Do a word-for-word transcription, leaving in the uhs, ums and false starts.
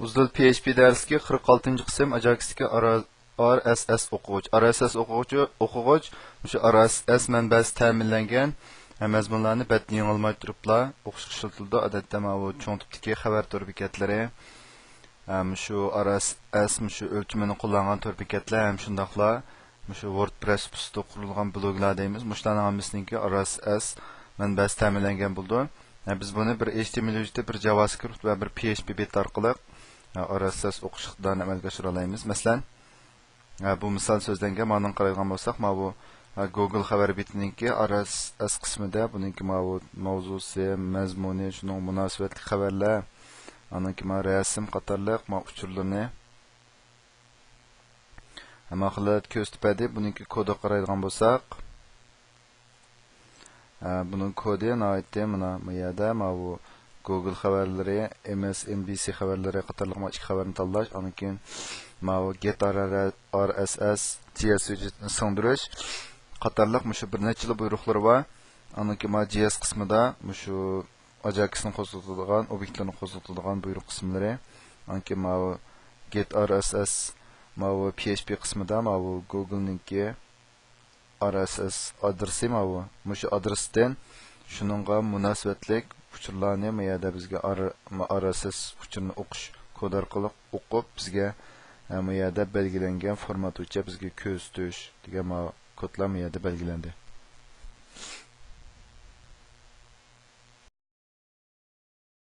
ئۇزدىل پي ئېچ پى دەرسلىكى قىرىق ئالتىنچى قىسىم، ئاجاكستىكى ئار ئېس ئېس ئوقۇغۇچ. ئار ئېس ئېس ئوقۇغۇچى، ئوقۇغۇچ مۇشۇ ئار ئېس ئېس مەنبەسى تەمىنلەنگەن مەزمۇنلارنى بەتتىن يېڭىلماي تۇرۇپلا ئوقۇشقا ئىشلىتىلىدۇ. ئادەتتە ماۋۇ چوڭ تىپتىكى خەۋەر تور بېكەتلىرى، ھە، مۇشۇ ئار ئېس ئېس مۇشۇ ئۆلچىمىنى قوللانغان تور بېكەتلەر ھەم شۇنداقلا مۇشۇ ۋوردپرېس ئۈستىدە قۇرۇلغان بلوگلار دەيمىز. مۇشۇلارنىڭ ھەممىسىنىڭكى ئار ئېس ئېس مەنبەسى تەمىنلەنگەن بولىدۇ. ھە، بىز بۇنى بىر ئېچ تى ئېم ئېل ھۆججىتى، بىر جاۋاسكرىپت ۋە بىر پي ئېچ پى بېت ئارقىلىق، ھە، ئار ئېس ئېس ئوقۇش ئىقتىدارىنى ئەمەلگە ئاشۇرالايمىز. مەسىلەن، ھە، بۇ مىسال سۆزلەنگەن، مانىڭغا قارايدىغان بولساق، ماۋۇ، ھە، گوگل خەۋەر بېتىنىڭكى ئار ئېس ئېس قىسمىدا، بۇنىڭكى ماۋۇ ماۋزۇسى، مەزمۇنى، شۇنىڭغا مۇناسىۋەتلىك خەۋەرلەر، ئانىڭكى ماۋۇ رەسىم قاتارلىق ماۋۇ ئۇچۇرلىرىنى ھەممە خىل كۆرسىتىپ بەردى. بۇنىڭكى كودىغا قارايدىغان بولساق، ھە، بۇنىڭ كودى ناھايىتى مانا بۇ يەردە ماۋۇ گوگل خەۋەرلىرى، ئېم ئېس ئېن بى سى خەۋەرلىرى قاتارلىق مانا ئىككى خەۋەرنى تاللاش، ئاندىن كېيىن ماۋۇ گېت ئار ئېس ئېس، جي ئېس ھۆججىتىنى سىڭدۈرۈش قاتارلىق مۇشۇ بىر نەچچىلا بۇيرۇقلىرى بار. ئاندىن كېيىن مانا جي ئېس قىسمىدا مۇشۇ ئاجاكسنى قوزغىتىدىغان، ئوبيېكتلىرىنى قوزغىتىدىغان بۇيرۇق قىسىملىرى. ئاندىن كېيىن ماۋۇ گېت ئار ئېس ئېس، ماۋۇ پي ئېچ پى قىسمىدا ماۋۇ گوگلنىڭكى ئار ئېس ئېس ئادرېسى ماۋۇ. مۇشۇ ئادرېستىن شۇنىڭغا مۇناسىۋەتلىك ئۇچۇرلارنى ما يەردە بىزگە ئار-، ئار ئېس ئېس ئۇچۇرىنى ئوقۇش كودى ئارقىلىق ئوقۇپ، بىزگە، ئە، ما يەردە بەلگىلەنگەن فورمات بويىچە بىزگە كۆرسىتىش دېگەن ما كودلار ما يەردە بەلگىلەندى.